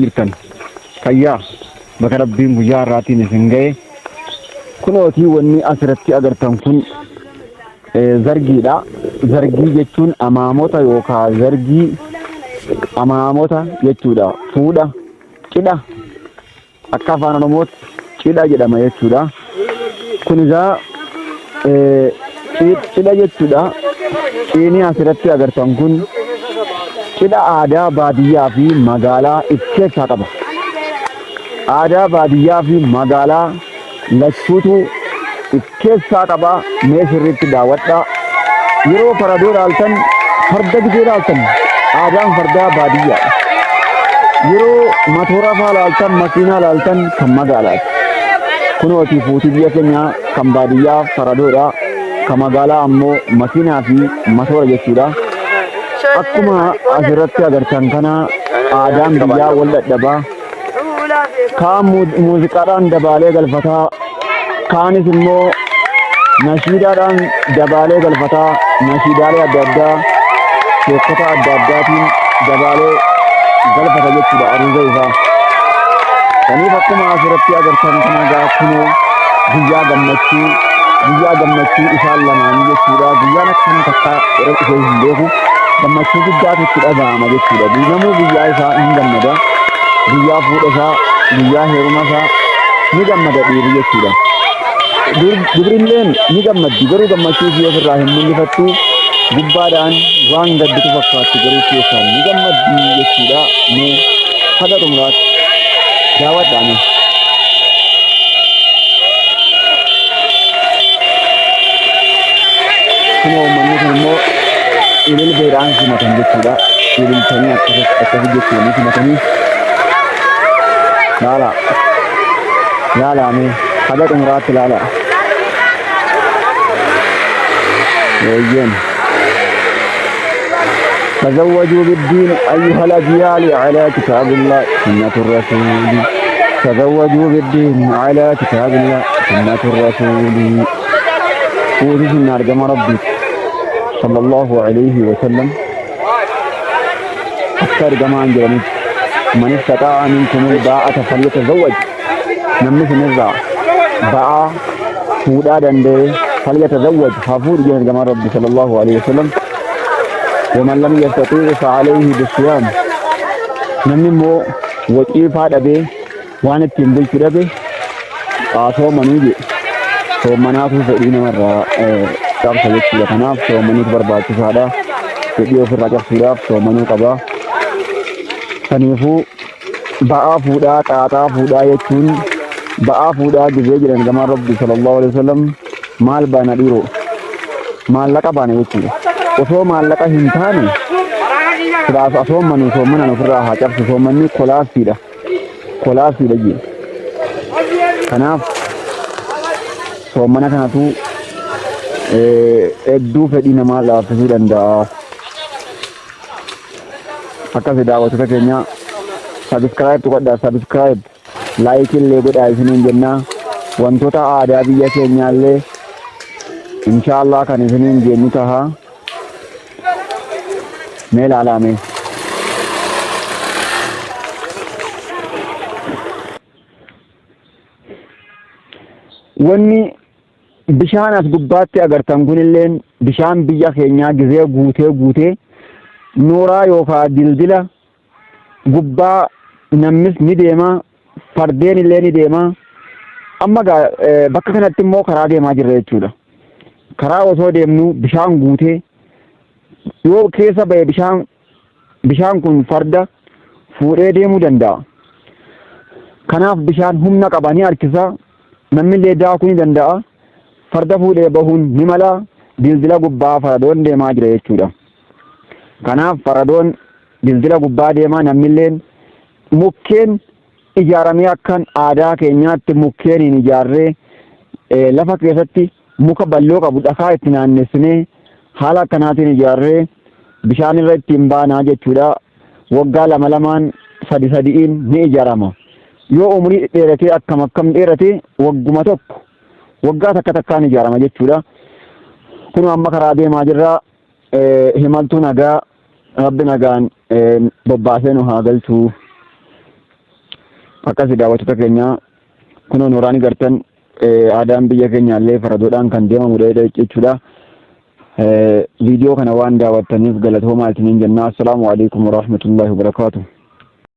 Jirtan fayyaa baga Rabbiin guyyaa har'aatiin isin ga'e. Kunootii wanni asirratti agartan kun zargiidha. Zargii jechuun amaamota yookaan zargii amaamota jechuudha. Fuudha, cidha akka afaan Oromootti cidha jedhama jechuudha. Kun egaa cidha jechuudha. Ciinii asirratti agartan kun cidha aadaa baadiyyaa fi magaalaa if keessaa qaba. Aadaa baadiyyaa fi magaalaa lachuutu if keessaa qaba. Mee sirriitti daawwadhaa. Yeroo faradoo ilaaltan farda gizee ilaaltan aadaan fardaa baadiyyaadha. Yeroo matoora faa ilaaltan makiinaa ilaaltan kan magaalaati. Kunooti fuutii biyya keenyaa kan baadiyyaa faradoodha. Kan magaalaa ammoo makiinaa fi matoora jechuudha. Akkuma asirratti agartan kana aadaan biyyaa wal dhadhabaa. Kaan muuziqaadhaan dabaalee galfataa, kaanis immoo nashiidaadhaan dabaalee galfataa, nashiidaalee adda addaa sheekota adda addaatiin dabaalee galfata jechuudha aruuza isaa. Kaniif akkuma asirratti agartan kana egaa kunoo guyyaa gammachuu guyyaa gammachuu isaan lamaanii jechuudha. Guyyaan akkana takka irra dhufee hin beeku. Gammachuu guddaatu itti dhaga'ama jechuudha. Namuu guyyaa isaa hin gammada. Guyyaa fuudha isaa, guyyaa heeruma isaa ni gammada dhiirri jechuudha. Dubrilleen ni gammaddi garuu gammachuu ishee ofirraa hin mul'ifattu. Gubbaadhaan waan gadditu fakkaatti garuu keessaan ni gammaddi jechuudha. Mee haga xumuraatti daawwadhaa mee. Kunoo uummanni kun immoo ililbeedhaan simatan jechuudha. Ililchanii akkasi akkasi jechuun simatanii laala laalaa mee haga xumuraatti laala. Eeyyeen. تزوجوا بالدين أيها الأجيال على كتاب الله سنة الرسول تزوجوا بالدين على كتاب الله سنة الرسول Fuuti sunna argama Rabbii sallallahu alayhi wa sallam akka ergamaan jedhanitti man istaxaa'a minkumul baa'ata falyatazawwaj namni isinirraa ba'aa fuudhaa danda'e falyatazawwaj haa fuudhu jedhan ergamaan Rabbii sallallahu alayhi wa sallam waman lam yastaxii'u fa'alayhi bisiyaam namni immoo waciifaa dhabee waan ittiin bulchu dhabe haa soomanuu jedhe. Soomanaatu fedhii namarraa cabsa jechuudha. Kanaaf soomanuutu barbaachisaadha. Fedhii ofirraa cabsuudhaaf soomanuu qaba. Kanaafuu ba'aa fuudhaa xaaxaa fuudhaa jechuun ba'aa fuudhaa gizee jedhan gamaan Rabbi sallallahu alaihi wasallam maal baana dhiiroo maallaqa baana jechuudha. Osoo maallaqa hin taane silaas asoomanuu soomanaan ofirraa haa cabsu soomanni kolaafsiidha. Kolaafsiidha jee. Kanaaf soomana kanatu hedduu fedhii namaa laaffisuu danda'a. Akkasi daawwattoota keenya sabiskiraayib tuqadhaa sabiskiraayib laayikii illee godhaa isiniin jennaa wantoota aadaa biyya keenyaa illee inshaallah kan isiniin jennu taha. Mee ilaalaa mee. Wanni bishaan as gubbaatti agartan kunilleen bishaan biyya keenyaa gizee guutee guutee nooraa yookaan dildila gubbaa namnis ni deema fardeen illee ni deema amma gaa bakka kanatti immoo karaa deemaa jirra jechuudha karaa osoo deemnu bishaan guutee yoo keessa ba'e bishaan bishaan kun farda fuudhee deemuu danda'a kanaaf bishaan humna qaba ni harkisa namni illee daakuu ni danda'a farda fuudhee bahuun ni mala dildila gubbaa faradoon deemaa jira jechuudha kanaaf faradoon dildila gubbaa deemaa namnilleen mukkeen ijaaramee akkan aadaa keenyaatti mukkeeniin ijaarree lafa keessatti muka balloo qabu dhakaa itti naannessinee haala akkanaatiin ijaarree bishaan irra ittiin baanaa jechuudha. Waggaa lama lamaan sadi sadi'iin ni ijaarama. Yoo umurii dheeratee akkam akkam dheerate wagguma tokko waggaa takka takkaan ijaarama jechuudha. Kun amma karaa deemaa jirra. Himaltuu nagaa rabbi nagaan bobbaasee nu haa galchu. Akkasi daawwattoota keenya, kunoo nooraan gartan, aadaan biyya keenyaallee faradoodhaan kan deemamudha jechuudha. Viidiyoo kana waan daawwattaniif galatoomaa isiniin jenna. Assalaamu alaikum warahmatullahi wabarakaatuh.